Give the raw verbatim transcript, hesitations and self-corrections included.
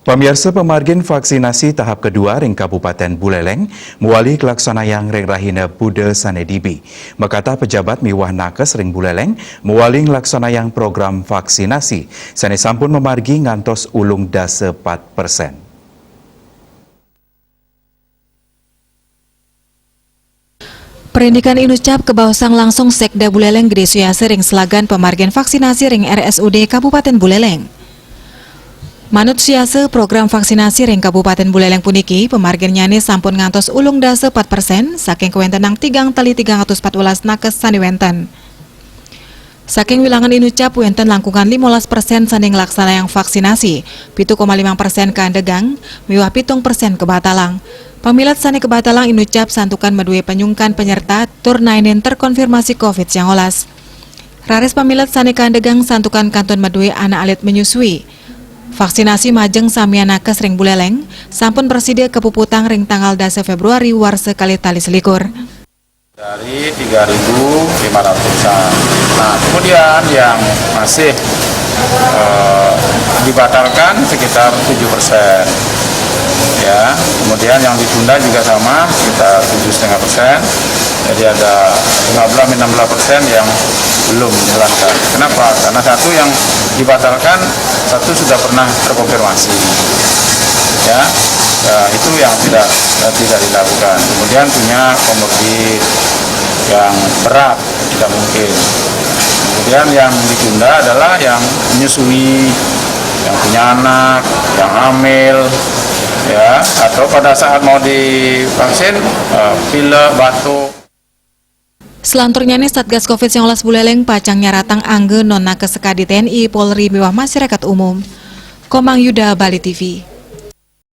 Pamiarsa, pamargin vaksinasi tahap kedua ring Kabupaten Buleleng mawali kalaksanayang ring rahina Buda sane dibi. Makatah pejabat miwah nakes ring Buleleng mawali nglaksanayang program vaksinasi sane sampun mamargi ngantos ulung dasa pat persen. Parindikan inucap kabaosang langsung Sekda Buleleng Gede Suyasa ring salagan pamargin vaksinasi ring R S U D Kabupaten Buleleng. Manut Suyasa, program vaksinasi ring Kabupaten Buleleng puniki pamarginnyane sampun ngantos ulung dasa pat persen saking kawentenang tigang tali tigang atus pat welas nakes sane wenten. Saking wilangan inucap, wenten langkungan limolas persen sane nglaksanayang vaksinasi, pitu koma limang persen kaandegang, miwah pitung persen kabatalang. Pamilet sane kabatalang inucap santukan madue panyungkan panyerta tur naenin terkonfirmasi covid siangolas. Raris pamilet sane kaandegang santukan kantun madue anak alit manyusui. Vaksinasi majeng samian nakes ring Buleleng sampun prasida kapuputang ring tanggal dasa Februari warsa kalih tali selikur. Dari tiga ribu lima ratusan. Nah, kemudian yang masih, eh, dibatalkan sekitar tujuh persen. Ya, kemudian yang ditunda juga sama, sekitar tujuh setengah persen. Jadi ada lima belas, enam belas persen yang belum menjalankan. Kenapa? Karena satu yang dibatalkan, satu sudah pernah terkonfirmasi. Ya, ya, itu yang tidak, eh, tidak dilakukan. Kemudian punya komorbid yang berat, tidak mungkin. Kemudian yang ditunda adalah yang menyusui, yang punya anak, yang hamil, ya, atau pada saat mau divaksin, eh, pilek, batuk. Selanturnyane, Satgas covid siangolas Buleleng pacang nyaratang angga non nakes sakadi T N I, Polri, miwah masyarakat umum. Komang Yuda, Bali T V.